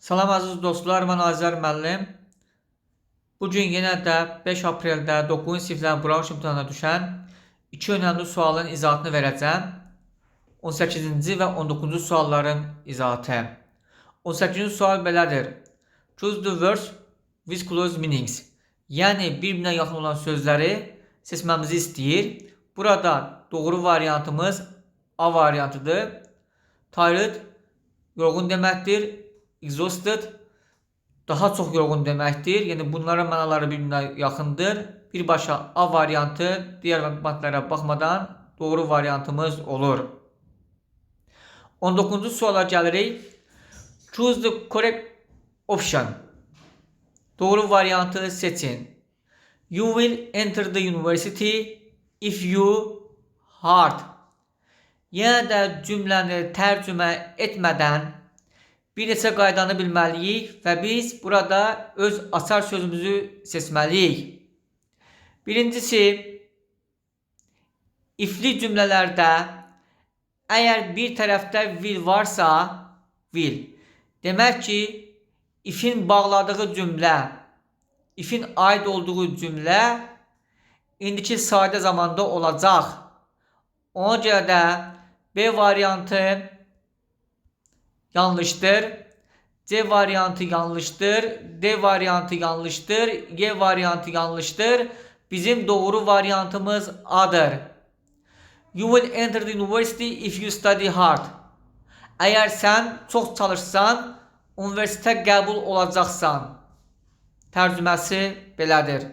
Salam əziz dostlar, mən Azər müəllim. Bu gün yenə də 5 apreldə 9-cu siniflərin buraxılış imtahanına düşən iki önəmli sualın izahatını verəcəm. 18-ci və 19-cu sualların izahatı. 18-ci sual belədir. Choose the words with close meanings. Yəni bir-birinə yaxın olan sözləri seçməmizi istəyir. Burada doğru variantımız A variantıdır. Tired yorğun deməkdir. Exhausted daha çox yorğun deməkdir. Yəni bunların mənaları bir-birinə yaxındır. Birbaşa A variantı digər variantlara baxmadan doğru variantımız olur. 19-cu suala gəlirik. Choose the correct option. Doğru variantı seçin. You will enter the university if you hard. Yenə də cümləni tərcümə etmədən bir neçə qaydanı bilməliyik və biz burada öz açar sözümüzü seçməliyik. Birincisi, ifli cümlələrdə əgər bir tərəfdə will varsa, will, demək ki, ifin bağladığı cümlə, ifin aid olduğu cümlə indiki sadə zamanda olacaq. Ona görə də B variantı yanlışdır. C variantı yanlışdır. D variantı yanlışdır. G variantı yanlışdır. Bizim doğru variantımız A'dır. You will enter the university if you study hard. Əgər sən çox çalışsan, universitetə qəbul olacaqsan. Tərcüməsi belədir.